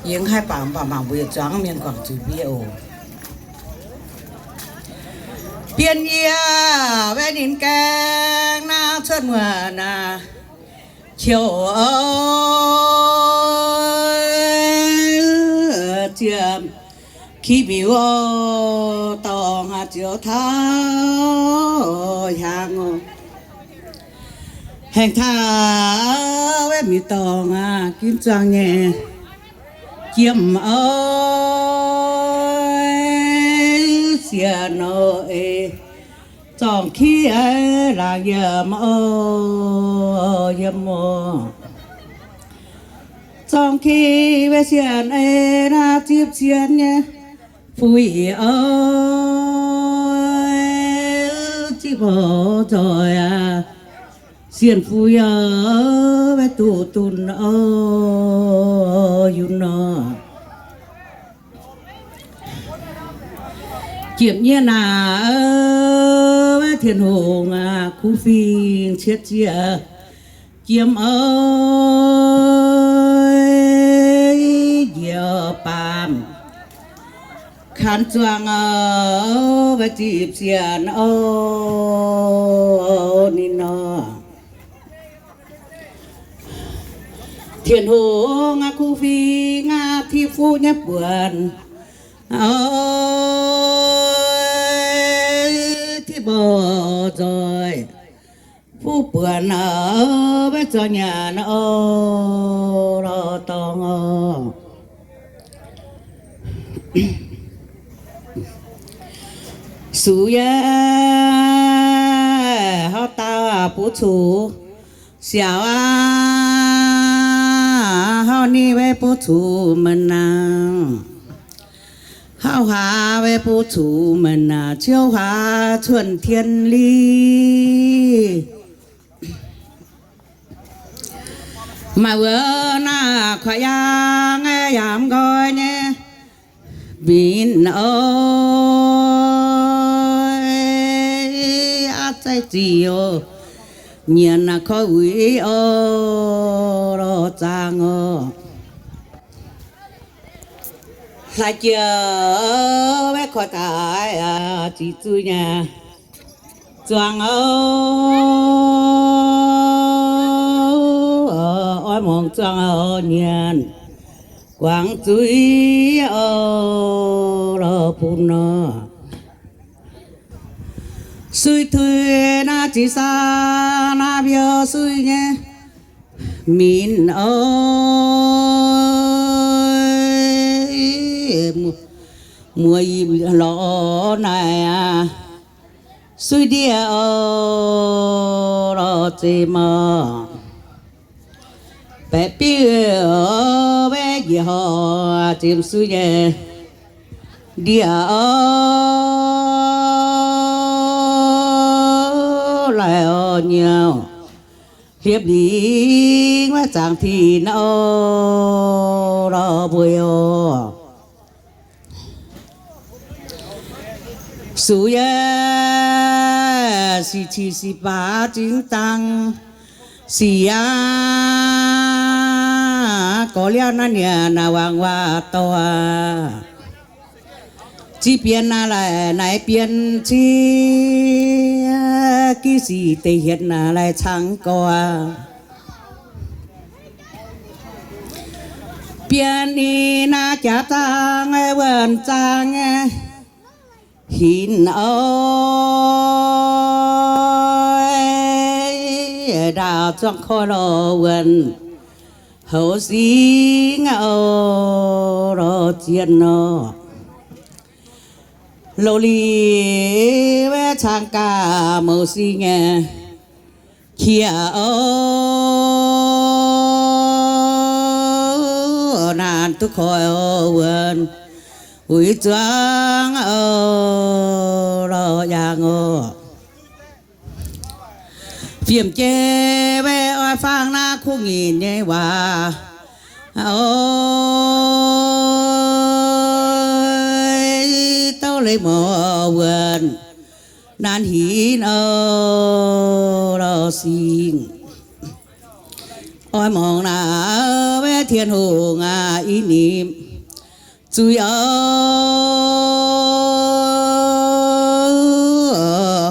Yie haih baac mv baac mangc mbuo yietc zuangx mienh guangc zuiz mbuo oc. Bienh yie wetv ninh gaeng naaiv cuotv muonc naaic, qiu o, ziepc ki miuc o, dorngx ziouc taux hiaangx oc. Haengh taux wetv miuc dorngx ginv zuangx nyei jiem o, sienx o, ei, zorngh ki laangz yiem o, yiem o. Zorngh ki wetv sienx ei naaiv zipv sienx nyei fuiv o, zipv o nzoih aac, sienx fuiv o, wetv duqv dunh o, yunc nor. Jiem nyei naaic, Tin-Hungh aac, kuv fing cietv ziec jiem o, njiec baamh kanh zuangx o, wetv zipv sienx o, ninh nor. Tin-Hungh aac, kuv fing aac, tipv fuqv nyei buonc o, tipv o nzoih fuqv buonc o, maiv zorqv nyanc o, lorz dorngx o. Sux yie, haaix dauh butv cuqv siaaux aac, haaix ninh wetv butv cuqv mengh naaic, haaix haaix wetv butv cuqv mengh naaic, ciouv huaax cuonh tien li. Maaih wuov naaic kuaaiv yaang yaac mv nqoi nyei minc oix, aav zaih zic oc, nyienx naaic koiv uix oc, lorz zaangc oc. Hlaax jiex wetv koiv daaih zic zuiz nyei zuangx oc, oix muangx zuangx oc, nyienx guangc zuiz oc, lorz bun nor. Suiv tuix naaiv ziqc saah naaiv mbiouh suiv nyei minc oix, muoz yipc lorz naaic aac, suiv ndiev oc, lorz zeix mor. Baeqc biuv oc, maiv njiec horc zimh suiv nyei ndiev oc, laih oc nyouh hliepv lingh maiv zaangc tin oc, lorz mbuo oc. Sux yie, sic qiex sic baac zingx dangh sic aqv, gorx liauv naaiv nyanc naaic wangc waac dorh aac, ziex bienx naaic laaic naaic bienx ziex, giv sic deix hietc naaic laaic cangx gorx. Bienx ninh naaiv jaax zaang wuonh zaang nyei hinc oc, ndaauv zuangx koiv lorz wuonh, houv singx oc, lorz zienh nor. Loz-li maiv cangx gaax mouz singx nyei qiex oc, naanc duqv koiv oc wuonh, uix zuangx oc, lorz yaangh oc. Fiem jei maiv oix fangx naaiv kuv nyinc nyei waac oc, douv leiz mouz wuonh, naanc hinc oc, lorz singx. Oix muangx naaiv maiv Tin-Hungh aac, i nimc zuiz oc,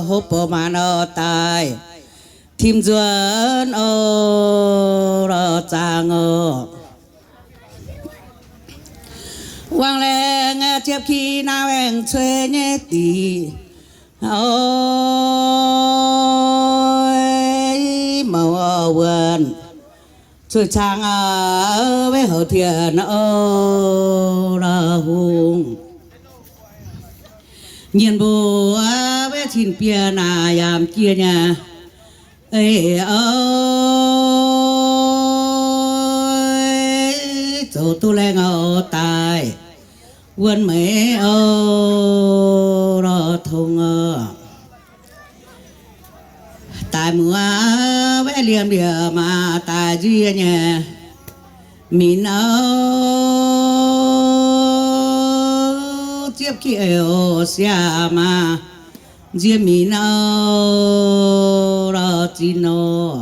hopv bou maanc oc daaih tim nzuonx oc, lorz zaangc oc. Wangc laengz ziepc ki naaiv waengh cuei nyei diqc, oix mouc wuonh cueiz caangh aac, weic houc tien oc, lorz hungh. Nyienz mbuo weic cin-bienh naaic yaac m'jiex nyei. Ei oix zoux duqv laengz oc daaih wuonh meix oc, lorz tongx oc. Daaih muoz weic liemh liemh maah daaih nzie nyei minc oc, ziepc ki oc siaa maah nzie minc oc, lorz zinh oc.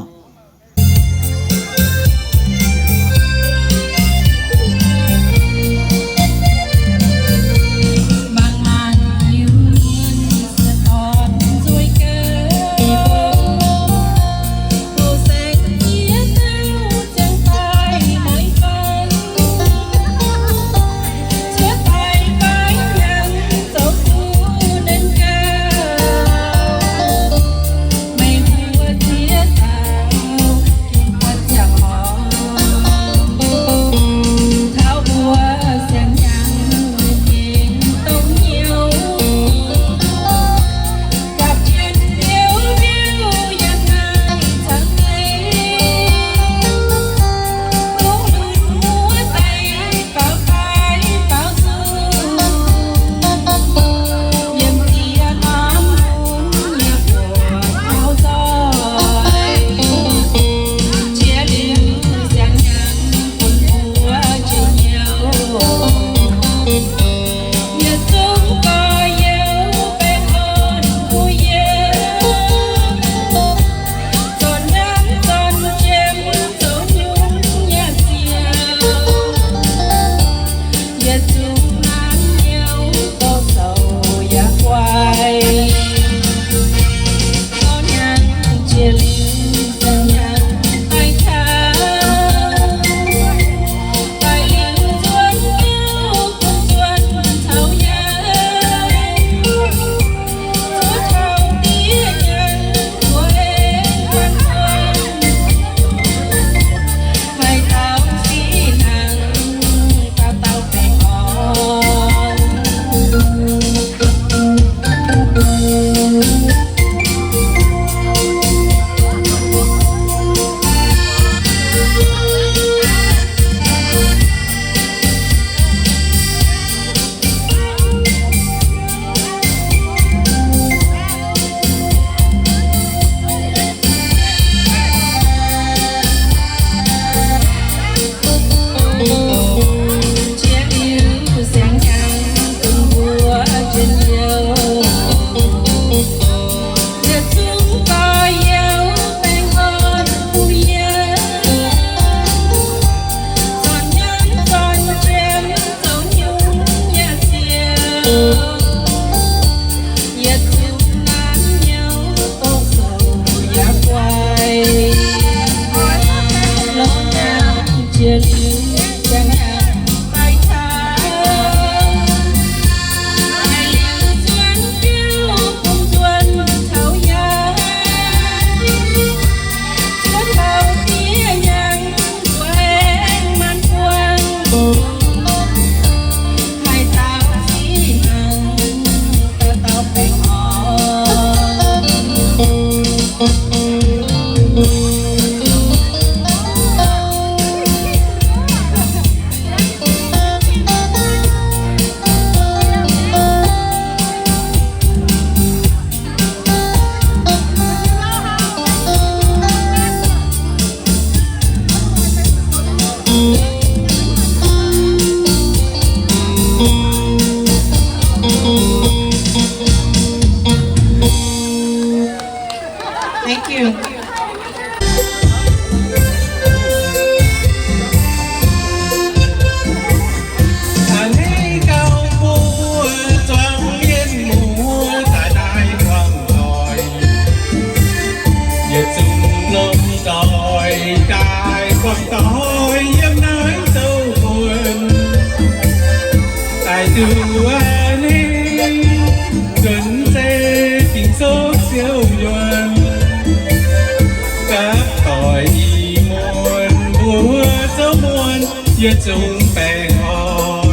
yietc zungv baengh orn.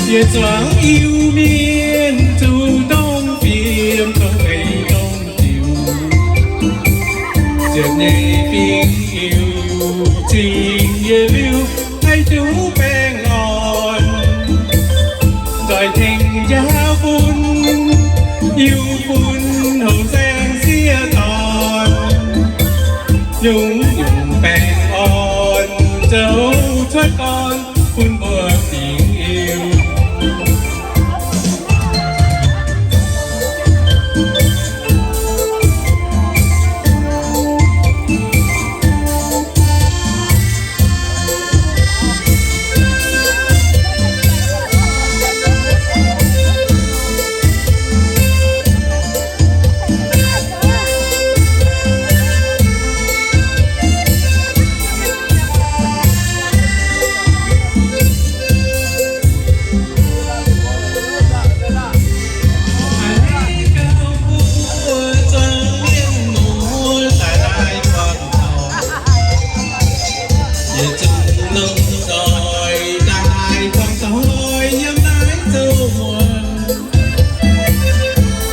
Yietc zuangx Iu-Mienh zuqc dongh fiem dongh eix dongh diuc, ziepc nyeic fingx Iu-Mienh zingh yietc liuz haih duqv baengh orn. Nzoih tengx njaaux fun, Iu-Fun houh saeng sieqv dorn, nyungc-nyungc baengh orn zoux cuotv dorn bun mbuo fingx Iu.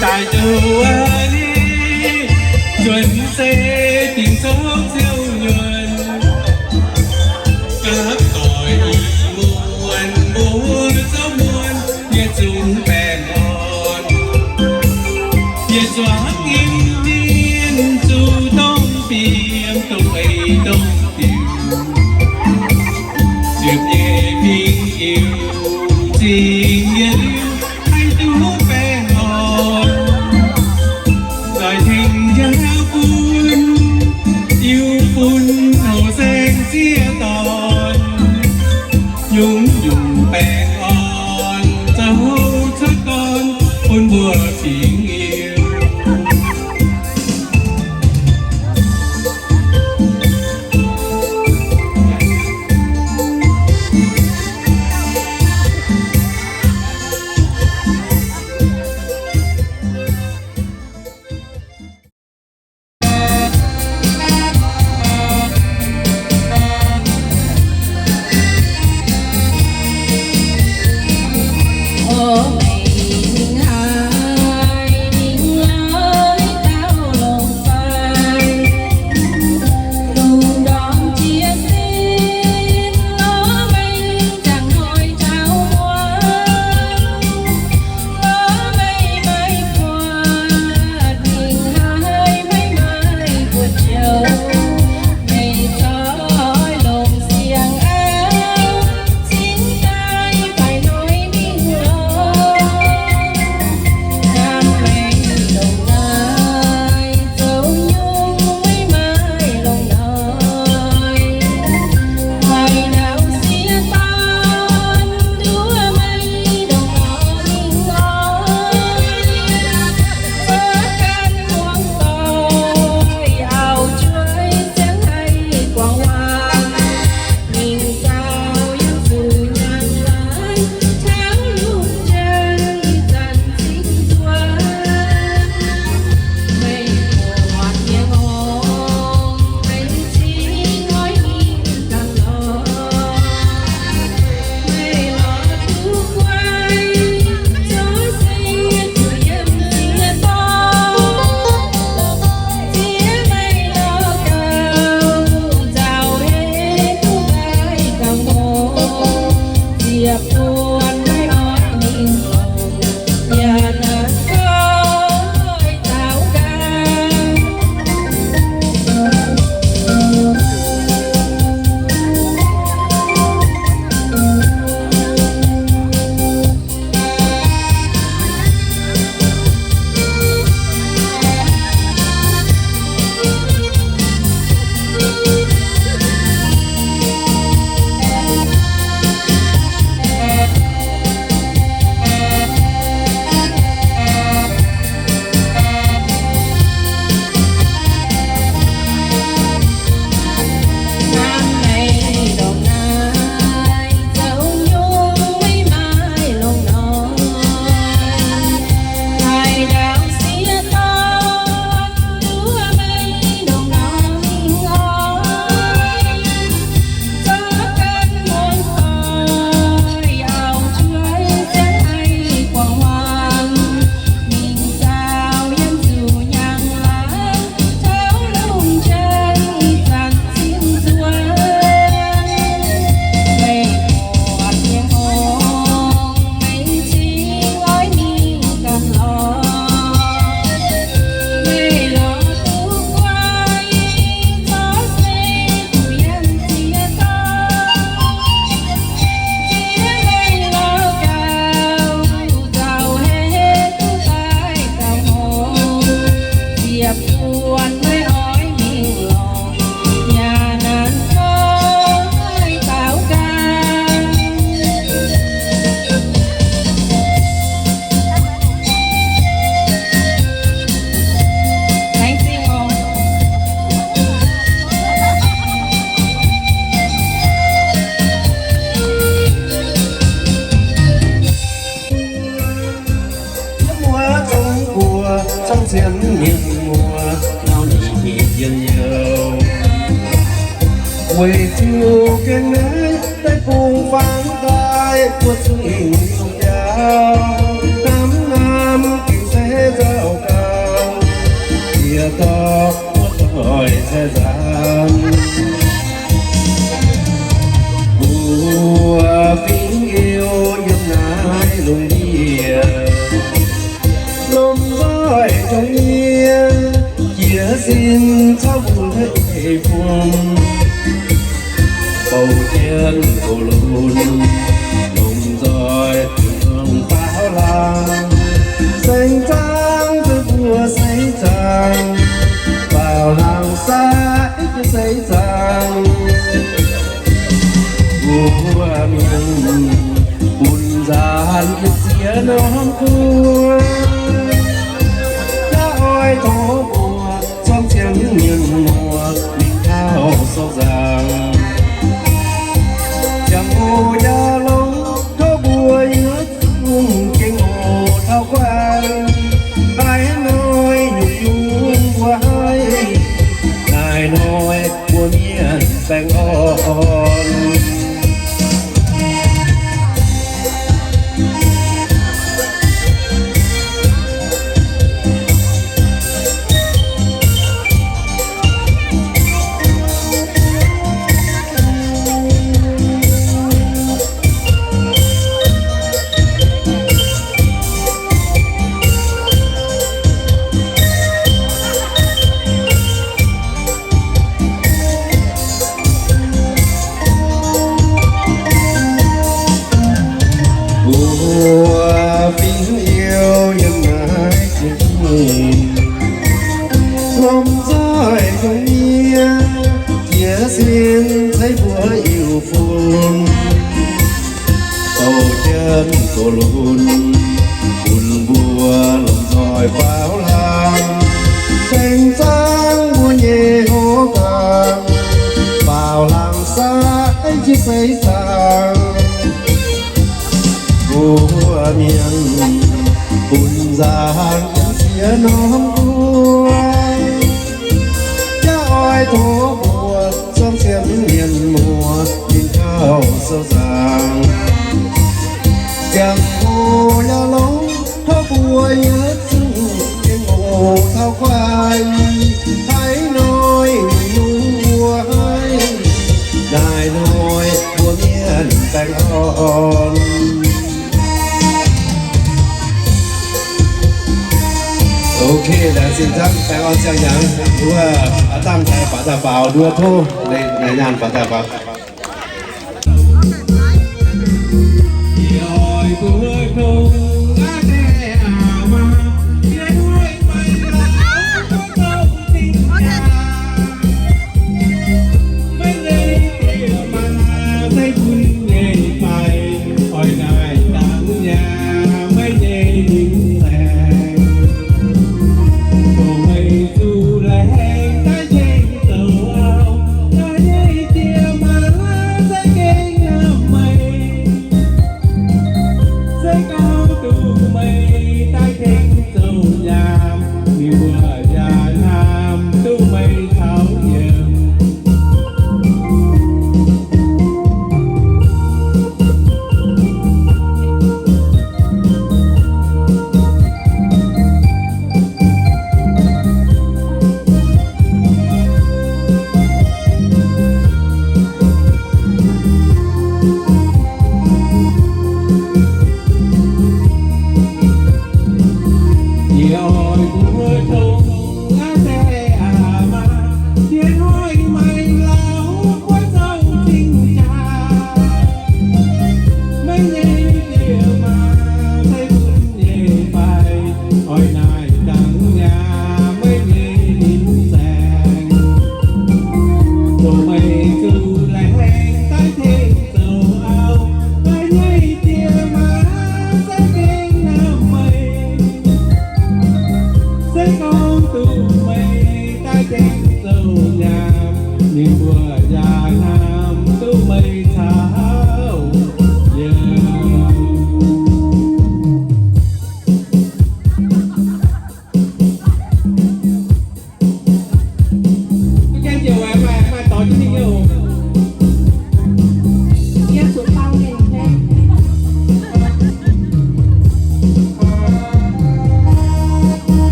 Daaih duqv a'hneiv, nzuonx se dingc zouv ziouv nyuonh, gapv doic ih muonz mbuo zouv muonz yietc zungv baengh orn. Yietc zuangx Iu-Mienh zuqc dongh fiem dongh eix dongh diuc, ziepc nyeic fingx Iu-Mienh zingh yietc liuz haih duqv baengh orn. Nzoih tengx njaaux fun, Iu-Fun houh saeng sieqv dorn, nyungc-nyungc baengh orn zoux cuotv dorn bun mbuo fingx Iu. Weic zuqc gaengh naaiv daaih bungx fangx daaih buo cing-nzengc jauv, hnamv hnamv gengh se nzauh gauh, yie dorh mbuo doic cai nzaanx. Mbuo fingx Iu yiem naaiv lungh ndiev, lomh nzoih jomc nyie, jiez sin caux mbuo eix fun, bouh jienv gox lunx, lomh nzoih longc faaux laangz, saeng-zaangv se mbuo seix zaangc, faaux laangz saaiv se seix zaangc. Mbuo mienh bun nzaanx yiem ziex norm guoqv, yaac oix tov mbuo zorngv ziangx mienh muoz mingh taux sou nzaangc. Ziangh hoc yaac longx tov mbuo yietc zungv gengh oix taux guanh, haaix hnoi nyungc-nyungc mbuo haih, naaiv hnoi mbuo mienh baengh orn. Mbuo fingx Iu yiem naaiv jiex nyungc, lomh nzoih jomc nyie, jiez sin ceix mbuo Iu-fun, bouh jienv gox lunx, bun mbuo lomh nzoih faaux laangz, saeng-zaangv mbuo nyei hoz ganh, faaux laangz saaiv jienv seix zaangc. Mbuo mienh bun nzaanx yiem ziex norm guoqv, yaac oix tov mbuo zorngv ziangx mienh muoz mingh taux sou nzaangc. Ziangh hoc yaac longx tov mbuo yietc zungv gengh oix taux guanh, haaix hnoi nyungc-nyungc mbuo haih, naaiv hnoi mbuo mienh baengh orn. Ok, laengz zingh hnamv, baengh orn ziangh hnyangx. Nduov aav dangh daaih faaux daaih faaux, nduov tov naaiv nyaanh faaux daaih faaux.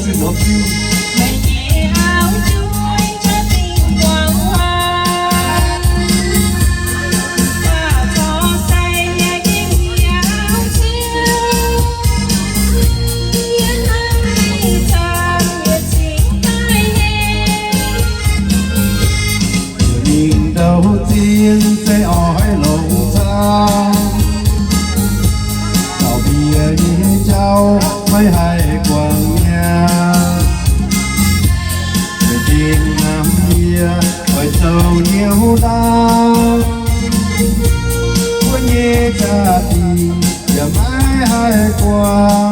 Meih nyei auv-jueiv cuotv dingh guangc waac, baac corc sai nyei gengh yaac auv-ziouv, yie hnamv meih camv yietc cingx daaih nyei. Mingh ndouv zinh se oix longc cang, taux mbuo nyei jauv maiv haih guangc mi'aqv. Meih gengh hnamv yie oix zoux hnyouv ndaauv, mbuo nyei jaa-dingh yaac maiv haih guangc.